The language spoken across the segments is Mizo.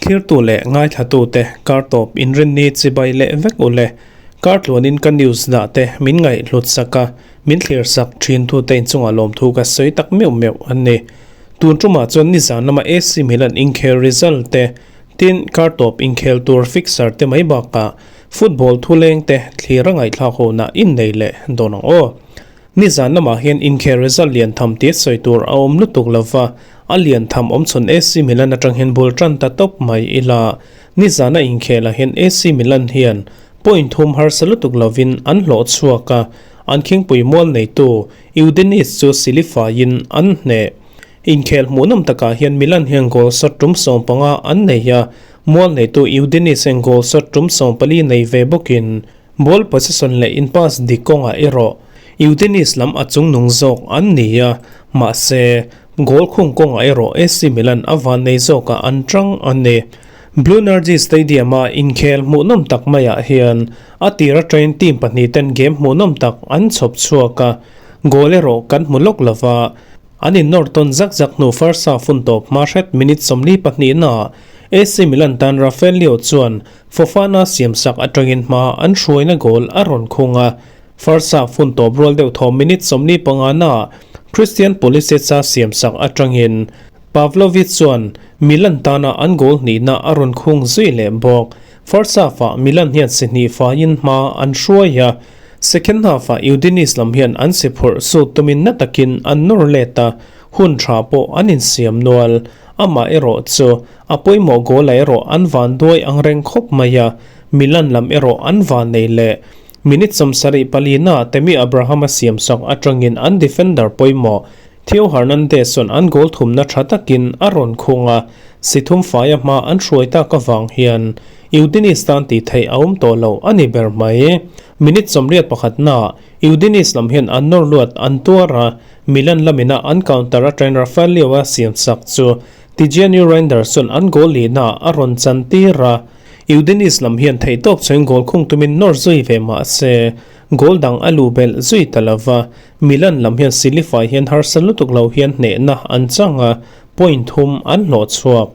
Thirtu leh ngaithlatute kar tawp inrinni chibai leh vek u le. Kar tluanin ka news dah te min ngaihhlut sak a, min thlir sak thin tute inchungah lawmthu ka sawi tak meuh meuh a ni. Tun tumah chuan nizan lama AC Milan inkhel result te, tin kar tawp inkhel tur fixture te mai bakah football thuleng te thlir a ngaihthlak hona innei leh dawn ang aw. Nizan lamah hian inkhel result lian tham tia sawi tur a awm lutuk lova, a lian tham awm chhun AC Milan atang hian bul tan ta tawp mai ila. Nizana inkhelah hian AC Milan hian point thum harsa lutuk lovin an hlawh chhuak a, an khingpui mual neitu Udinese chu silifaiin an hneh. Inkhel hmuhnawm takah hian Milan hian goal shot tum 15 an nei a, mual neitu Udinese hian goal shot tum 14 nei ve bawkin Ball possession leh in pass dik kawngah erawh Udinese lam a chungnung zawk an ni a, mahse, goal khung kawngah erawh AC Milan a vannei zawkah an tang a ni. Bluenergy Stadium-a inkhel hmuhnawm tak maiah hian a tir atangin team pahnih ten game hmuhnawm tak an chhawp chhuak a, goal erawh kan hmu lawk lova, An innawr tawn zak zak hnu first half hun tawp hma hret minute 42 naah AC Milan tan Rafael Leao chuan Fofana siamsak atangin hma an hruaina goal a rawn khung a. First half hun tawp rual deuh thaw minute 45 naah Christian Pulisic-a siamsak atangin Pavlovic chuan Milan tana an goal hnihna a rawn khung zui leh bawk. First half-ah Milan hian si hnih faiin hma an hruai a. Second half-ah Udinese lam hian an si phurh sut tumin na takin an nawr let a, hun tha pawh an insiam nual. Amah erawh chu a pawimawh goal-ah erawh an van duai ang reng khawp mai a, Milan lam erawh an van nei leh. Minute 74 na Tammy Abraham-a siamsak atangin an defender pawimawh Theo Hernandez chuan an goal thumna tha takin a rawn khung a, si thum faia hma an hruai tak avang hian Udinese tan tih theih a awm tawh lo a ni ber mai. Minute 81 naah Udinese lam hian an nawr luat an tuar a, Milan lamina an counter atangin Rafael Leao-a siamsak chu Tijjani Reijnders chuan an goal lihnaah a rawn chan tir a, Udinese lam hian theihtawp chawin goal khung tumin nawr zui ve mah se goal dang a luh belh zui ta lova, Milan lam hian silifai hian harsa lutuk lo hian hnehna an chang a, point thum an hlawh chhuak.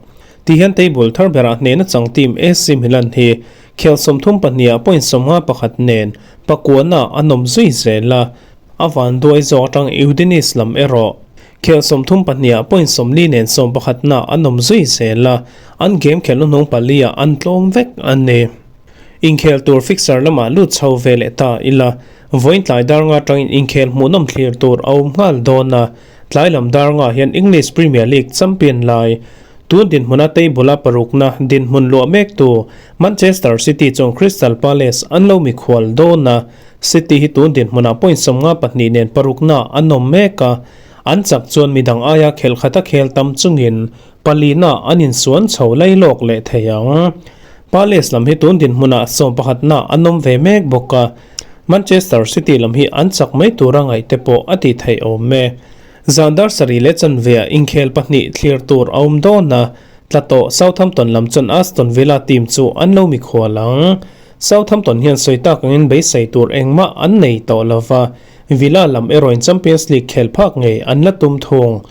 Ti hian table thar berah hnehna chang team AC Milan hi khel 32 ah point 51 nen pakuana an awm zui zel a, a van duai zawk atang Udinese lam erawh khel 32 ah point 40 nen 11 na an awm zui zel a, an game khelh hnuhnung pali ah an tlawm vek a ni. Inkhel tur fixture lamah lut chho ve leh ta ila, vawiin tlai dar nga atangin inkhel hmuhnawm thlir tur a awm nghal dawn a, tlai lam dar nga hian English Premier League champion lai tun dinhmuna table a parukna dinhmun luah mek tu Manchester City chuan Crystal Palace an lo mikhual dawn a, City hi tun dinhmunah point 52 nen parukna an awm mek a, an chak chuan midang aia khelh khata khel tam chungin palina an insuan chho lailawk leh thei ang. Palace lam hi tun dinhmunah 11 na an awm ve mek bawk a, Manchester City lam hi an chak mai tura ngaih te pawh a tih theih awm e. Zan dar sarih leh chanveah inkhel pahnih thlir tur a awm dawn a, tla tawh Southampton lam chuan Aston Villa team chu an lo mikhual ang. Southampton hian sawi tak angin beisei tur engmah an nei tawh lova, Villa lam erawhin Champions League khel phak ngei an la tum thung.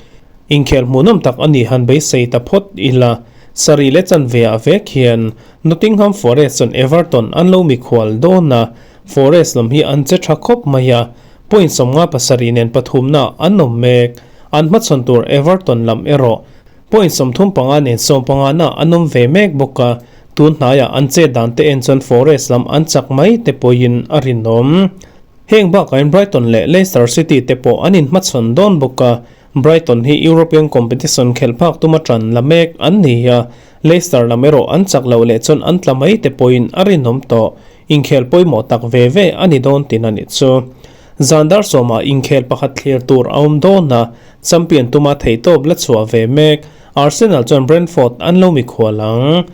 Inkhel hmuhnawm tak a nih han beisei ta phawt ila, sarih leh chanveah vek hian Nottingham Forest chuan Everton an lo mikhual dawn a, Forest lam hi an che tha khawp mai a, point 57 nen pathumna an awm mek. An hmachhawn tur Everton lam erawh point 35 nen 15 na an awm ve mek bawk a, tun hnaiah an chet dan te en chuan Forest lam an chak mai te pawhin a rinawm. Heng bakah Brighton leh Leicester City te pawh an inhmachhawn dawn bawk a, Brighton hi European competition khelh phak tuma tan la mek an ni a, Leicester lam erawh an chak loh leh chuan an tla mai te pawhin a rinawm tawh. Inkhel pawimawh tak ve ve a ni dawn tin a nih chu. Zan dar sawmah inkhel pakhat thlir tur a awm dawn a, champion tuma theihtawp la chhuah ve mek Arsenal chuan Brentford an lo mikhual ang.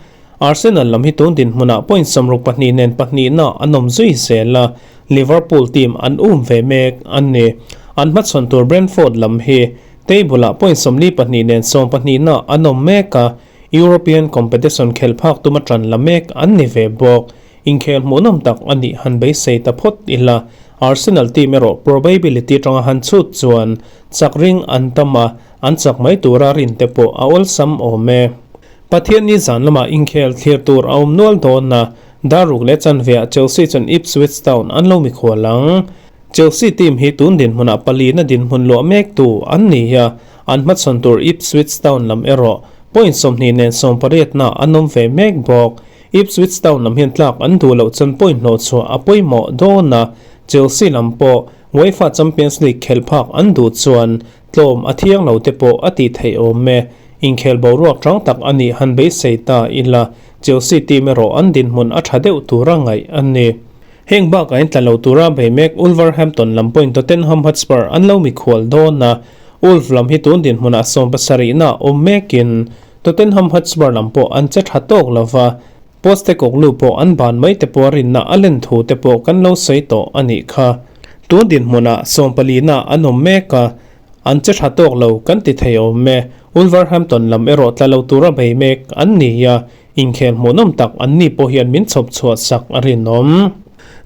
Arsenal lam hi tun dinhmunah point 62 nen pahnihna an awm zui zel a, Liverpool team an um ve mek an ni. An hmachhawn tur Brentford lam hi table-ah point 42 nen 12 na an awm mek a, European competition khelh phak tuma tan la mek an ni ve bawk. Inkhel hmuhnawm tak a nih han beisei ta phawt ila, Arsenal team erawh probability atanga han chhut chuan chak ring an tam a, an chak mai tura rin te pawh a awlsam awm e. Pathianni zan lamah inkhel thlir tur a awm nual dawn a, dar ruk leh chanveah Chelsea chuan Ipswich Town an lo mikhual ang. Chelsea team hi tun dinhmunah palina dinhmun luah mektu an ni a, an hmachhawn tur Ipswich Town lam erawh point 20 nen sawmpariatna an awm ve mek bawk. Ipswich Town lam hian tlak an duh loh chuan point hlawh chhuah a pawimawh dawn a, Chelsea lam pawh UEFA Champions League khelh phak an duh chuan tlawm a thiang lo te pawh a tih theih awm e. Inkhel boruak tang tak a nih han beisei ta ila, Chelsea team erawh an dinhmun a tha deuh tura ngaih a ni. Heng bakah in tla lo tura bei mek Wolverhampton lam pawhin Tottenham Hotspur an lo mikhual dawn a, Wolves lam hi tun dinhmunah 70na awm mekin Tottenham Hotspur lam pawh an che tha tawk lo va, Postecoglou pawh an ban mai te pawh rinna a len thu te pawh kan lo sawi tawh a nih kha. Tun dinhmunah 14na an awm mek a, an che tha tawk lo kan ti thei awm e. Wolverhampton lam erawh tla lo tura bei mek an ni a, Inkhel hmuhnawm tak an ni pawh hian min chhawp chhuah sak a rinawm.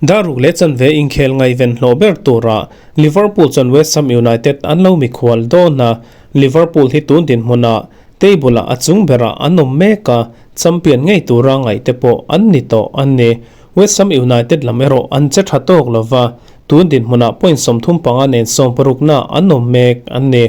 Daruk leh chanve inkhel ngaihven hlawh ber turah Liverpool chuan West Ham United an lo mikhual dawn a, Liverpool hi tun dinhmunah table ah a chung berah an awm mek a, champion ngei tura ngaih te pawh an ni tawh a ni. West Ham United lam erawh an che tha tawk lova, tun dinhmunah point 35 nen 60na an awm mek a ni.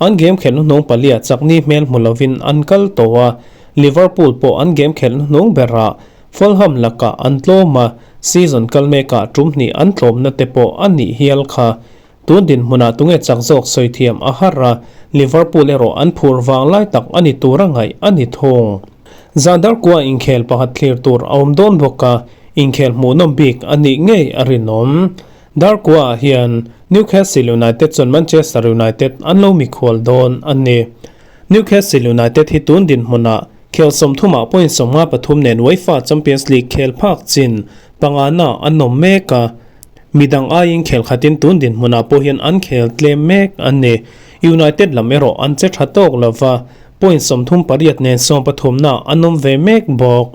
An game khelh hnuhnung palia chakni hmel hmu lovin an kal tawh a, Liverpool pawh an game khelh hnuhnung berah Fulham lakah an tlawm a, season kal mekah tum hnih an tlawmna te pawh a nih hial kha. Tun dinhmunah tunge chak zawk sawi thiam a har a, Liverpool erawh an phur vang lai tak a ni tura ngaih a ni thung. Zan darkua inkhel pakhat thlir tur a awm dawn bawk a, inkhel hmuhnawm bik a nih ngei a rinawm. Darkua ah hian Newcastle United chuan Manchester United an lo mikhual dawn a ni. Newcastle United hi tun dinhmunah khel 30ah point 53 nen UEFA Champions League khel phak chin pangana an awm mek a, midang aiin khel khatin tun dinhmunah pawh hian an khel tlem mek a ni. United lam erawh an che tha tawk lova, point 38 nen 13na an awm ve mek bawk.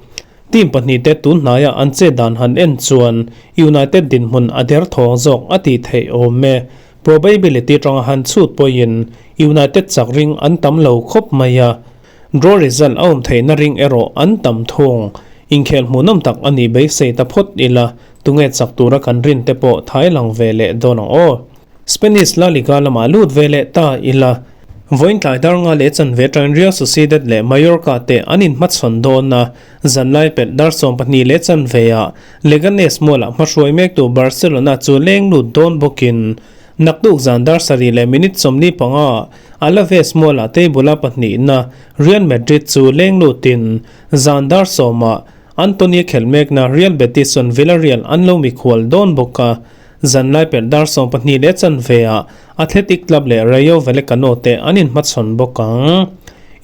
Team pahnih te tun hnaiah an che dan han en chuan United dinhmun a der thawng zawk a tih theih awm e. Probability tanga han chhut pawhin United chak ring an tam lo khawp mai a, draw result a awm theihna ring erawh an tam thung. Inkhel hmuhnawm tak a nih beisei ta phawt ila, tunge chak tura kan rin te pawh thai lang ve leh dawn ang aw. Spanish La Liga lamah lut ve leh ta ila, vawiin tlai dar nga leh chanve atangin Real Sociedad leh Mallorca te an inhmachhawn dawn a, zanlai pelh dar 12 leh chanveah Leganes mualah hmahruai mektu Barcelona chu leng lut dawn bawkin naktuk zan dar sarih leh minute 45 Alaves mualah table-a pahnihna Real Madrid chu leng lutin zan dar sawmah Antony khelh mekna Real Betis chuan Villarreal an lo mikhual dawn bawk a, zanlai pelh dar 12 leh chanveah Athletic Club leh Rayo Vallecano te an inhmachhawn bawk ang.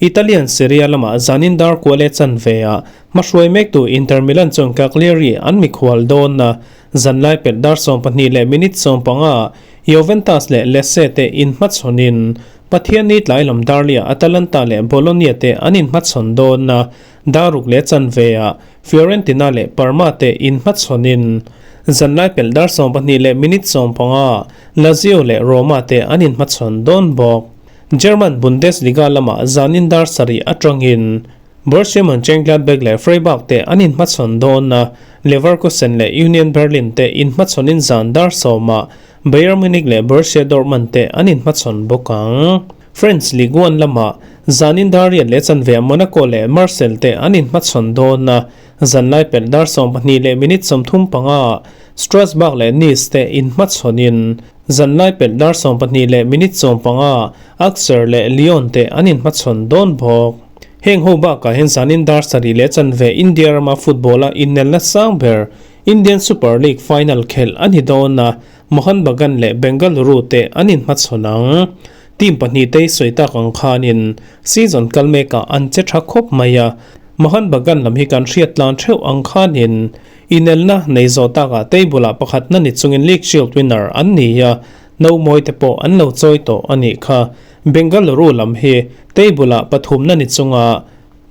Italian Serie A lamah zanin dar kua leh chanveah hmahruai mektu Inter Milan chuan Cagliari an mikhual dawn a, zanlai pelh dar 12 leh minute 15 Juventus leh Lecce te inhmachhawnin Pathianni tlai lam darliah Atalanta leh Bologna te an inhmachhawn dawn a, dar ruk leh chanveah Fiorentina leh Parma te inhmachhawnin zanlai pelh dar 12 leh minute 15 Lazio leh Roma te an inhmachhawn dawn bawk. German Bundesliga lamah zanin dar sarih atangin Borussia Mönchengladbach leh Freiburg te an inhmachhawn dawn a, Leverkusen leh Union Berlin te inhmachhawnin zan dar sawmah Bayern Munich leh Borussia Dortmund te an inhmachhawn bawk ang. French Ligue 1 lamah zanin dar riat leh chanveah Monaco leh Marseille te an inhmachhawn dawn a, zanlai pelh dar 12 leh minute 35 Strasbourg leh Nice te inhmachhawnin zanlai pelh dar 12 leh minute 15 Auxerre leh Lyon te an inhmachhawn dawn bawk. Heng ho bakah hian zanin dar sarih leh chanve India rama football-a innelna sang ber Indian Super League final khelh a ni dawn a, Mohun Bagan leh Bengaluru te an inhmachhawn ang. Team pahnih te sawi tak ang khanin season kal mekah an che tha khawp mai a, Mohun Bagan lam hi kan hriat tlan theuh ang khanin inelna nei zawh takah table ah pakhatna ni chungin League Shield winner an ni a, no mawi te pawh an lo chawi tawh a nih kha. Bengaluru lam hi table ah pathumna ni chunga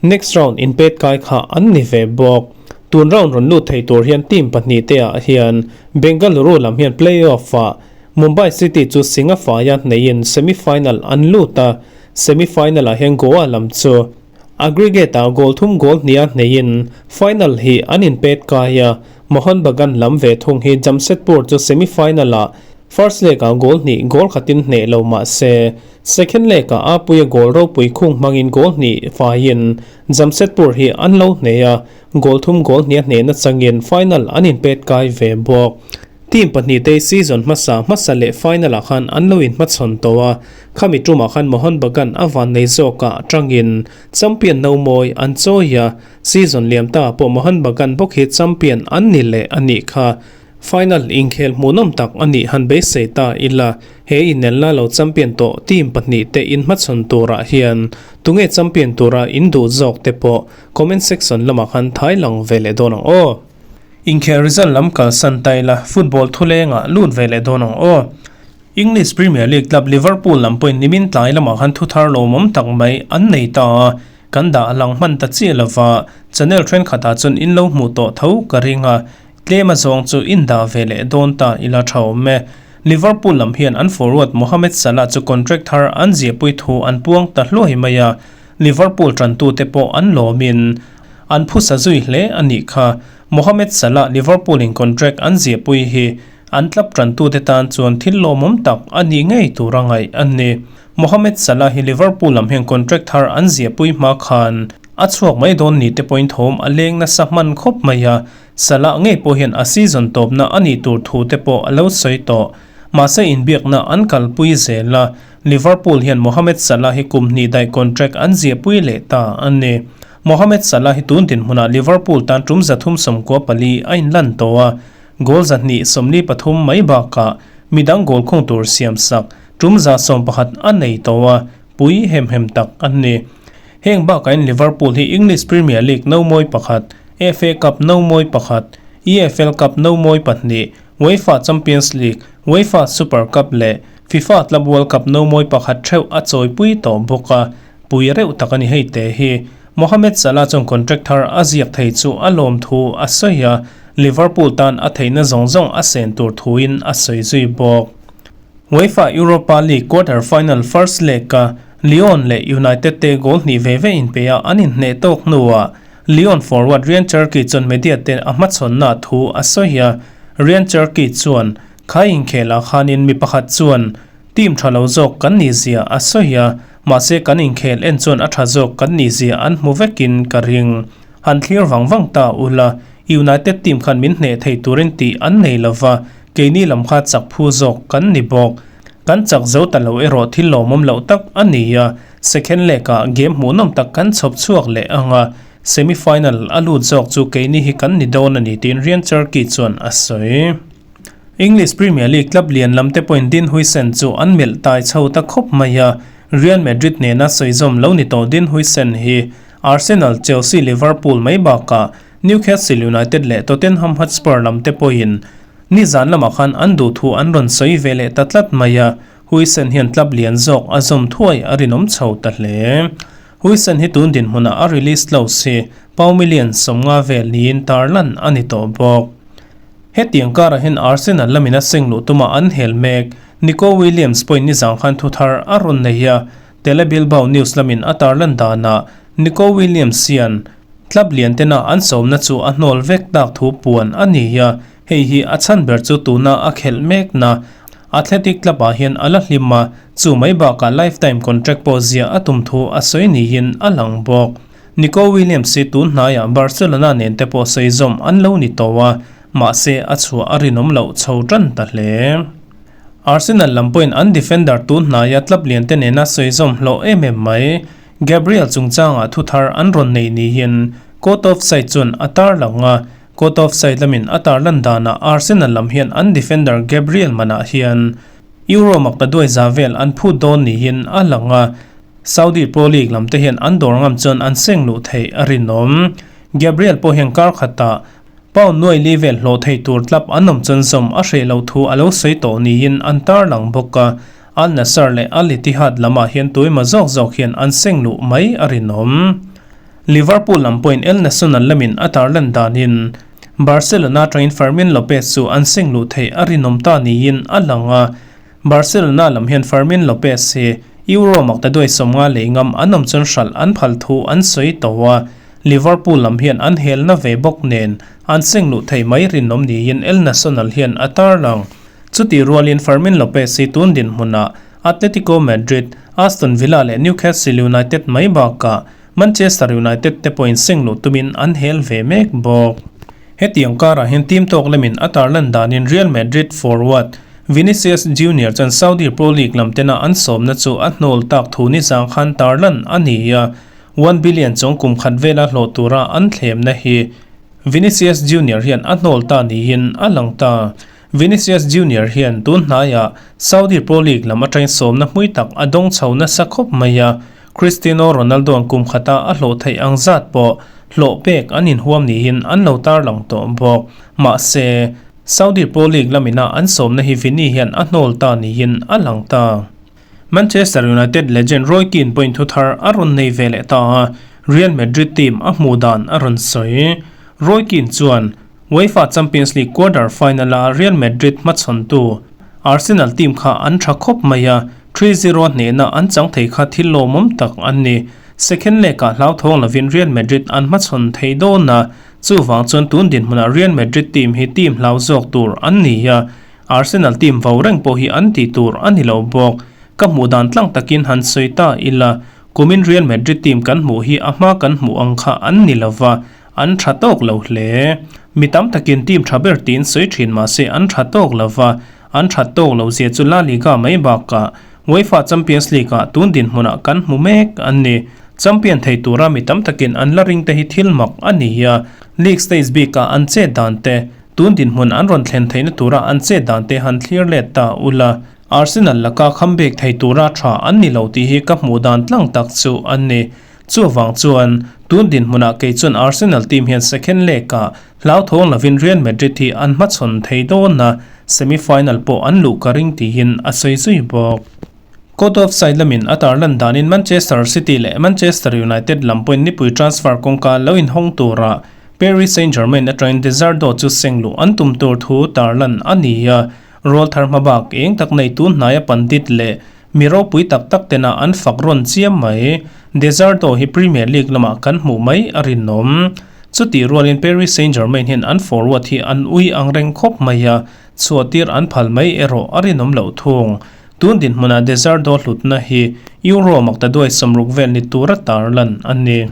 next round inpet kai kha an ni ve bawk. Tun round rawn lut thei tur hian team pahnihte ah hian Bengaluru lam hian play-off ah Mumbai City chu Singafaia hneihin semi-final an lut a, semi-final ah hian Goa lam chu aggregate ah goal thum goal hniha hneihin final hi an inpet kai a, Mohun Bagan lam ve thung hi Jamshedpur chu semi-final ah first leg ah goal hnih goal khatin hneh lo mah se second leg ah Apuia goal ropui khung hmangin goal hnih faiin Jamshedpur hi an lo hneh a, goal thum goal hniha hnehna changin final an inpet kai ve bawk. Team pahnihte season hmasa hmasa leh final ah khan an lo inhmachhawn tawh a, khami tumah khan Mohun Bagan a vannei zawkah tangin champion no mawi an chawi a, season liam ta pawh Mohun Bagan bawk hi champion an ni leh a nih kha. Final inkhel hmuhnawm tak a nih han beisei ta ila, he inelna lo champion tawh team pahnihte inhmachhawn turah hian tunge champion tura induh zawk te pawh comment section lamah khan thai lang ve leh dawn ang aw. Inkhel result lam kalsan ta ila, football thulengah lut ve leh dawn ang aw. English Premier League club Liverpool lam pawhin nimin tlai lamah khan thu thar lawmawm tak mai an nei ta a, kan dah lang hman ta chiah lova, channel thenkhatah chuan in lo hmuh tawh tho ka ring a, tlem a zawng chu in dah ve leh dawn ta ila tha awm e. Liverpool lam hian an forward Mohamed Salah chu contract thar an ziahpui thu an puang ta hluai mai a, Liverpool tantute pawh an lawmin an phusa zui hle a nih kha. Mohamed Salah Liverpool in contract an ziahpui hi an club tantute tan chuan thil lawmawm tak a nih ngei tur a ngaih a ni. Mohamed Salah hi Liverpool lam hian contract thar an ziahpui hma khan a chhuak mai dawn ni te pawhin thawm a leng nasa hman khawp mai a, Salah ngei pawh hian a season tawpna a nih tur thu te pawh a lo sawi tawh. Mahse inbiakna an kalpui zel a, Liverpool hian Mohamed Salah hi kum hnih daih contract an ziahpui leh ta a ni. Mohamed Salah hi tun dinhmunah Liverpool tan tum 394 a inlan tawh a, goal 243 mai bakah midang goal khung tur siamsak tum 111 a nei tawh a, pui hem hem tak a ni. Heng bakahin Liverpool hi English Premier League no mawi pakhat, FA Cup no mawi pakhat, EFL Cup no mawi pahnih, UEFA Champions League, UEFA Super Cup leh FIFA Club World Cup no mawi pakhat theuh a chawipui tawh bawk a, pui reuh tak a ni hei te hi. Mohamed Salah chuan contract thar a ziak thei chu a lawm thu a sawi a, Liverpool tan a theihna zawng zawng a sen tur thuin a sawi zui bawk. UEFA Europa League quarter final first leg-a Lyon leh United te goal hnih ve ve inpe a an inhneh tawk hnuah Lyon forward Ryan Cherki chuan media te a hmachhawnna thu a sawi a, Ryan Cherki chuan Kha inkhelah khanin mi pakhat chuan team tha lo zawk kan nih zia a sawi a, mahse kan inkhel en chuan a tha zawk kan nih zia an hmu vekin ka ring. Han thlir vang vang ta ula, United team khan min hneh thei turin tih an nei lova, keini lam kha chak phu zawk kan ni bawk. Kan chak zo ta lo erawh thil lawmawm loh tak a ni a, second leg ah game hmuhnawm tak kan chhawp chhuak leh ang a, semi final a lut zawk chu keini hi kan ni dawn a ni tiin Ryan Cherki chuan a sawi. English Premier League club lian lam te pawhin Dean Huijsen chu an melh tai chho ta khawp mai a, Real Madrid nena sawizawm lo ni tawh Dean Huijsen hi Arsenal, Chelsea, Liverpool mai bakah Newcastle United leh Tottenham Hotspur lam te pawhin nizan lamah khan an duh thu an rawn sawi ve leh ta tlat mai a, Huijsen hian club lian zawk a zawm thuai a rinawm chho ta hle. Huijsen hi tun dinhmunah a release close hi pau million 50 vel niin tarlan a ni tawh bawk. Hetiang karah hian Arsenal lamin a seng luh tuma an hel mek. Nico Williams pawhin nizang khan thu thar a rawn nei a, Tele Bilbao News lamin a tarlan danah Nico Williams hian club lian tena an sawmna chu a hnawl vek tak thu puan a ni a, hei hi a chhan ber chu tuna a khelh mekna Athletic Club ah hian a la hlim a, chu mai bakah lifetime contract pawh ziah a tum thu a sawi niin a lang bawk. Nico Williams hi tun hnaiah Barcelona nen te pawh sawi zawm an lo ni tawh a, mahse a chhuah a rinawm loh chho tan ta hle. Arsenal lam pawhin an defender tun hnaia club lian te nena sawi zawm hlawh em em mai. Gabriel chungchangah thu thar an rawn nei niin Court of Side chuan a tarlang a, Court of Side lamin a tarlan danah Arsenal lam hian an defender Gabriel manah hian Euro maktaduai za vel an phut dawn niin a lang a, Saudi Pro League lam te hian an dawr ngam chuan an seng luh theih a rinawm. Gabriel pawh hian kar khatah pound nuai li vel hlawh thei tur club an awm chuan zawm a hreh loh thu a lo sawi tawh niin an tarlang bawk a, Al Nassr leh Al Ittihad lamah hian tuima zawk zawk hian an seng luh mai a rinawm. Liverpool lam pawhin El Nacional lamin a tarlan danin Barcelona atangin Fermin Lopez chu an seng luh theih a rinawm ta niin a lang a. Barcelona lam hian Fermin Lopez hi Euro maktaduai 50 lei ngam an awm chuan hralh an phal thu an sawi tawh a, Liverpool lam hian an helna ve bawk nen an seng luh theih mai rinawm niin El Nacional hian a tarlang. Chutih rualin Fermin Lopez hi tun dinhmunah Atletico Madrid, Aston Villa leh Newcastle United mai bakah Manchester United te pawhin seng luh tumin an hel ve mek bawk. Hetiang karah hian team tawk lamin a tarlan danin Real Madrid forward Vinicius Junior chuan Saudi Pro League lam tena an sawmna chu a hnawl tak thu nizang khan tarlan a ni a, 1 billion chung kum khat vela hlawh tura an thlemna hi Vinicius Junior hian a hnawl ta niin a lang ta. Vinicius Junior hian tun hnaiah Saudi Pro League lam atangin sawmna hmui tak a dawng chho nasa khawp mai a, Cristiano Ronaldo-a'n kum khata a hlawh theih ang zat pawh hlawh pek an inhuam niin an lo tarlang tawh bawk. Mahse, Saudi Pro League lamina an sawmna hi Vini hian a hnawl ta niin a lang ta. Manchester United legend Roy Keane pawhin thu thar a rawn nei ve leh ta a, Real Madrid team a hmuh dan a rawn sawi. Roy Keane chuan, UEFA Champions League quarter final-a Real Madrid hmachhawntu Arsenal team kha an tha khawp mai a, 3-0 hnehna an chang thei kha thil lawmawm tak an ni. Second leg-ah hlauthawng lovin Real Madrid an hmachhawn thei dawn a, chuvang chuan tun dinhmunah Real Madrid team hi team hlau zawk tur an ni a, Arsenal team vo reng pawh hi an tih tur a ni lo bawk. Ka hmuh dan tlang takin han sawi ta ila, kumin Real Madrid team kan hmuh hi a hma kan hmuh ang kha an ni lova, An tha tawk lo hle. Mi tam takin team tha ber tiin sawi thin mahse an tha tawk lo va, an that tawk lo zia chu La Liga mai bakah UEFA Champions League ah tun dinhmunah kan hmu mek an ni. Champion thei tura mi tam takin an la ring te hi thil mak a ni a, league stage bikah an chet dan te, tun dinhmun an rawn thlen theihna tura an chet dan te han thlir let ta ula, Arsenal laka khambek thei tura tha an ni lo tih hi ka hmuh dan tlang tak chu an ni. Chuvang chuan, tun dinhmunah kei chuan Arsenal team hian second leg-ah hlauthawng lovin Real Madrid hi an hmachhawn thei dawn a, semi-final pawh an luh ka ring tiin a sawi zui bawk. Caught offside lamin a tarlan danin Manchester City leh Manchester United lam pawhin nipui transfer kawngka lo inhawng tura Paris Saint-Germain atangin Dezardo chu seng luh an tum tur thu tarlan a ni a, rawlthar hmabak eng tak nei tun hnaia pandit leh Mi ropui tak tak tena an fak rawn chiam mai. Deserto hi Premier League lamah kan hmuh mai a rinawm. Chutih rualin Paris Saint-Germain hian an forward hi an ui ang reng khawp mai a, chhuahtir an phal mai erawh a rinawm loh thung. Tun dinhmunah Deserto hlutna hi Euro maktaduai 60 vel ni tura tarlan a ni.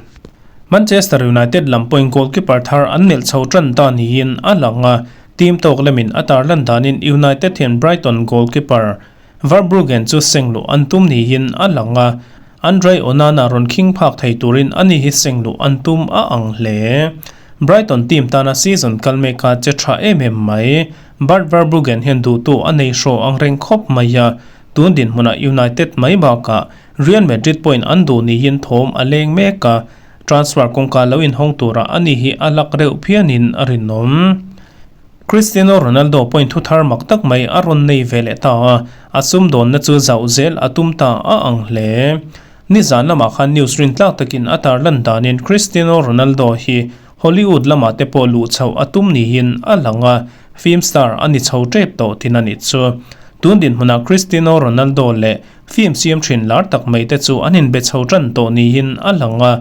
Manchester United lam pawhin goalkeeper thar an melh chho tan ta niin a lang a, team tawk lamin a tarlan danin United hian Brighton goalkeeper Verbruggen chu seng luh an tum niin a lang a, Andre Onana rawn khing phak thei turin ani hi seng luh an tum a ang hle. Brighton team tana season kal meka che tha em em mai. Bart Verbruggen hian duhtu a nei hraw ang reng khawp mai a, tun dinhmunah United mai bakah Real Madrid pawhin an duh niin thawm a leng mek a, transfer kawngka lo inhawng turah ani hi a lak reuh phianin a rinawm. Cristiano Ronaldo pawhin thu thar mak tak mai a rawn nei ve leh ta a, a sumdawnna chu zauh zel a tum ta a ang hle. Nizan lamah khan news rintlak takin a tarlan danin Cristiano Ronaldo hi Hollywood lamah te pawh luh chhoh a tum niin a lang a, film star a ni chho tep tawh thin a nih chu. Tun dinhmunah Cristiano Ronaldo leh film siam thin lar tak mai te chu an inbe chho tan tawh niin a lang a,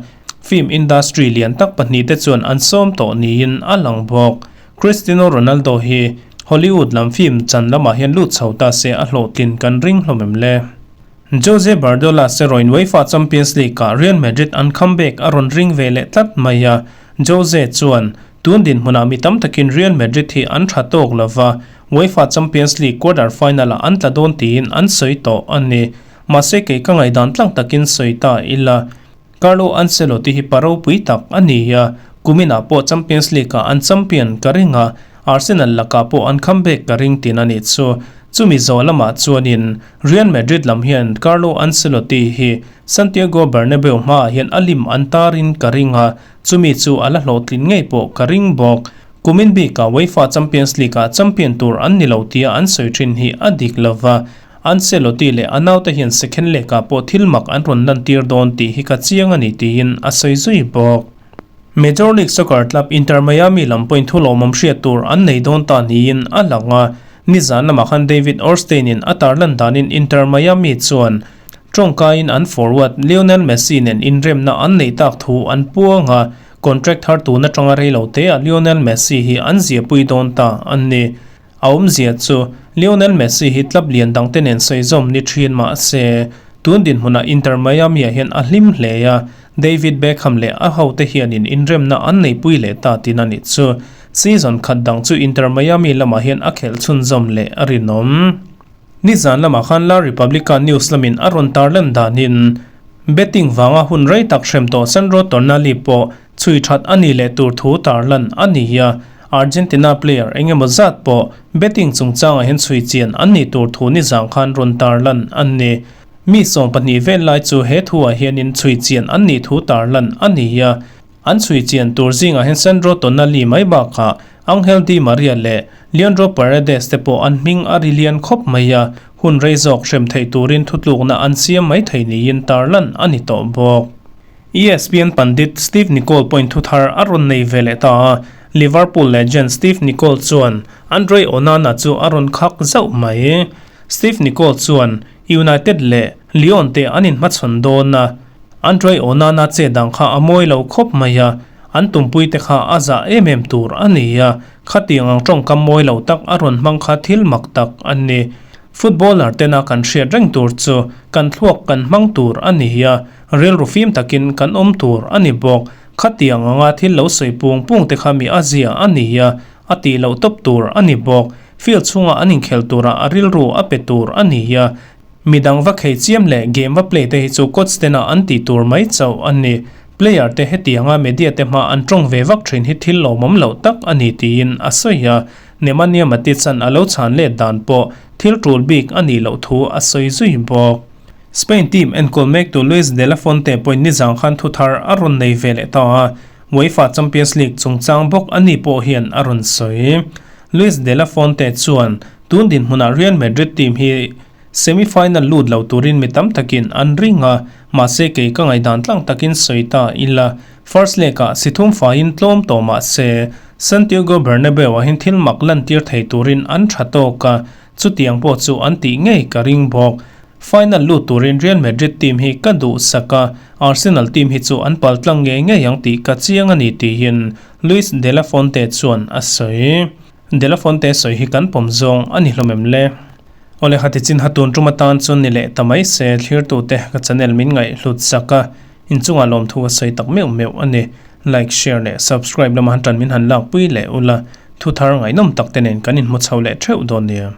film industry lian tak pahnih te chuan an sawm tawh niin a lang bawk. Cristiano Ronaldo hi Hollywood lam film chan lamah hian lut chho ta se a hlawhtlin kan ring hlawm em le? Jose Bardolas erawhin UEFA Champions League-ah Real Madrid an comeback a rawn ring ve leh tlat mai a, Jose chuan, Tun dinhmunah mi tam takin Real Madrid hi an tha tawk lo va, UEFA Champions League quarter final-ah an tla dawn tiin an sawi tawh a ni. Mahse kei ka ngaihdan tlang takin sawi ta ila. Carlo Ancelotti hi pa ropui tak a ni a, kuminah pawh Champions League-ah an champion ka ring a, Arsenal lakah pawh an comeback ka ring tin a nih chu. Chumi zawh lamah chuanin Real Madrid lam hian Carlo Ancelotti hi Santiago Bernabeu hmaah hian a lim an tarin ka ring a, chumi chu a la hlawhtlin ngei pawh ka ring bawk. Kumin bikah UEFA Champions League-ah champion tur an ni lo tia an sawi thin hi a dik lo va. Ancelotti leh a naute hian second leg-ah pawh thil mak an rawn lantir dawn tih hi ka chiang a ni tiin a sawi zui bawk. Major League Soccer club Inter Miami lam pawhin thu lawmawm hriat tur an nei dawn ta niin a lang a, nizan lamah khan David Ornstein-in a tarlan danin Inter Miami chuan tawngkaiin an forward Lionel Messi nen inremna an neih tak thu an puang a, contract thar tun atanga reilo teah Lionel Messi hi an ziahpui dawn ta a ni. A awmzia chu Lionel Messi hi club lian dangte nen sawi zawm ni thin mah se, tun dinhmunah Inter Miami-ah hian a hlim hle a, David Beckham leh a hote hianin inremna an neipui leh ta tin a nih chu. Season khat dang chu Inter Miami lamah hian a khelh chhunzawm leh a rinawm. Nizan lamah khan La Repubblica news lamin a rawn tarlan danin betting vanga hun rei tak hrem tawh Sandro Tonali pawh Chhui that a ni leh tur thu tarlan a ni a, Argentina player eng emaw zat pawh betting chungchangah hian chhui chian an nih tur thu nizang khan rawn tarlan a ni. Mi 12 vel lai chu he thuah hianin chhui chian an nih thu tarlan a ni a, an chhui chian tur zingah hian Sandro Tonali mai bakah Angel Di Maria leh Leandro Paredes te pawh an hming a ri lian khawp mai a, hun rei zawk hrem theih turin thutlukna an siam mai thei niin tarlan a ni tawh bawk. ESPN pandit Steve Nicol pawhin thu thar a rawn nei ve leh ta a, Liverpool legend Steve Nicol chuan Andre Onana chu a rawn khak zauh mai. Steve Nicol chuan United leh Lyon te an inhmachhawn dawn a, Andre Onana che dang kha a mawi lo khawp mai a, an tumpui te kha a zah em em tur a ni a, khatiang ang tawngkam mawi lo tak a rawn hmang kha thil mak tak a ni. Footballer tena kan hriat reng tur chu kan thluak kan hmang tur a ni a, Rilru fim takin kan awm tur a ni bawk. Khatiang anga thil lo sawi pung pung te kha mi a zia a ni a, a tih loh tawp tur a ni bawk. Field chhunga an inkhel turah a rilru a pe tur a ni a. Midang va khei chiam leh game va play te hi chu coach tena an tih tur mai chauh a ni. Player te hetianga media te hma an tawng ve vak thin hi thil lawmawm loh tak a ni tiin a sawi a. Nemanja Matic-a'n a lo chhan let dan pawh thil tul bik a nih loh thu a sawi zui bawk. Spain team enkawl mektu Luis de la Fuente pawhin nizang khan thu thar a rawn nei ve leh ta a, UEFA Champions League chungchang bawk a ni pawh hian a rawn sawi. Luis de la Fuente chuan tun dinhmunah Real Madrid team hi semi-final lut lo turin mi tam takin an ring a, mahse kei ka ngaihdan tlang takin sawi ta ila, first leg-ah si thum faiin tlawm tawh mah se, Santiago Bernabeu-ah hian thil mak lantir thei turin an tha tawk a, chutiang pawh chu an tih ngei ka ring bawk. Final lut turin Real Madrid team hi ka duhsak a, Arsenal team hi chu an pal tlang ngei ngei ang tih ka chiang a ni tiin Luis de la Fuente chuan a sawi. De la Fuente sawi hi kan pawm zawng a ni hlawm em le? Awle khati chin ha tun tum atan chuan ni leh ta mai se thlirtute ka channel min ngaih hlut sak a, inchungah lawmthu a sawi tak meuh meuh a ni. Like, share leh subscribe lama han tan min han lakpui leh ula, thuthar ngaihnawm tak te nen kan inhmu chho leh theuh dawn nia.